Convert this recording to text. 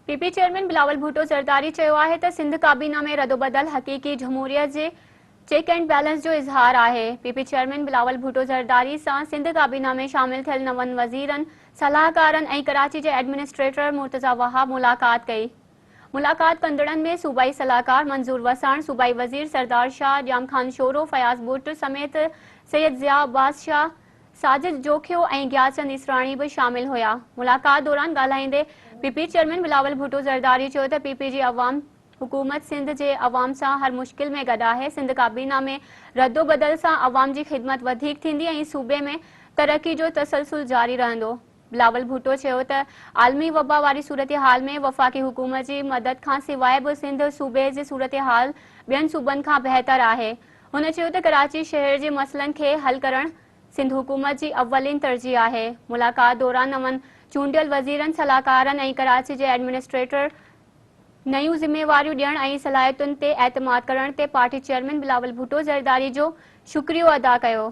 P P chairman Bilawal Bhutto Zardari چيو آهي ته سنڌ ڪابينا ۾ ردوبدل حقيقي جمهوريت جي چيڪ اينڊ بيلنس جو اظهار آهي. P P chairman Bilawal Bhutto Zardari سان سنڌ ڪابينا ۾ شامل ٿيل نون وزيرن، صلاحڪارن ۽ ڪراچي جي ايڊمنسٽريٽر مرتضيٰ وهاب ملاقات ڪئي. ملاقات ڪندڙن ۾ صوبائي صلاحڪار منظور وساڻ، صوبائي وزير سردار شاهه، ڄام خان شورو، فياض ٻٽ سميت سيد ضياء عباس شاهه، ساجد جوکيو ۽ گياچند اسراڻي به شامل هيا. ملاقات دوران ڳالهائيندي P P chairman Bilawal Bhutto Zardari چيو ته پي پي جي عوام حڪومت سنڌ جي عوام سان هر مشڪل ۾ گڏ آهي، سنڌ ڪابينا ۾ ردوبدل سان عوام جي خدمت وڌيڪ ٿيندي ۽ صوبي ۾ ترقي جو تسلسل جاري رهندو. بلاول ڀٽو چيو ته عالمي وبا واري صورتحال ۾ وفاقي حڪومت جي مدد کانسواء به سنڌ صوبي جي صورتحال ٻين صوبن کان بهتر آهي. هن چيو ته ڪراچي شهر جي مسئلن کي حل ڪرڻ سنڌ حڪومت جي اولين ترجيح آهي. ملاقات دوران نون چونڊيل وزيرن، صلاحڪارن ۽ ڪراچي جي ايڊمنسٽريٽر نيون ذميواريون ڏيڻ ۽ صلاحيتن تي اعتماد ڪرڻ تي پارٽي چيئرمين بلاول ڀٽو زرداري جو شڪريو ادا ڪيو.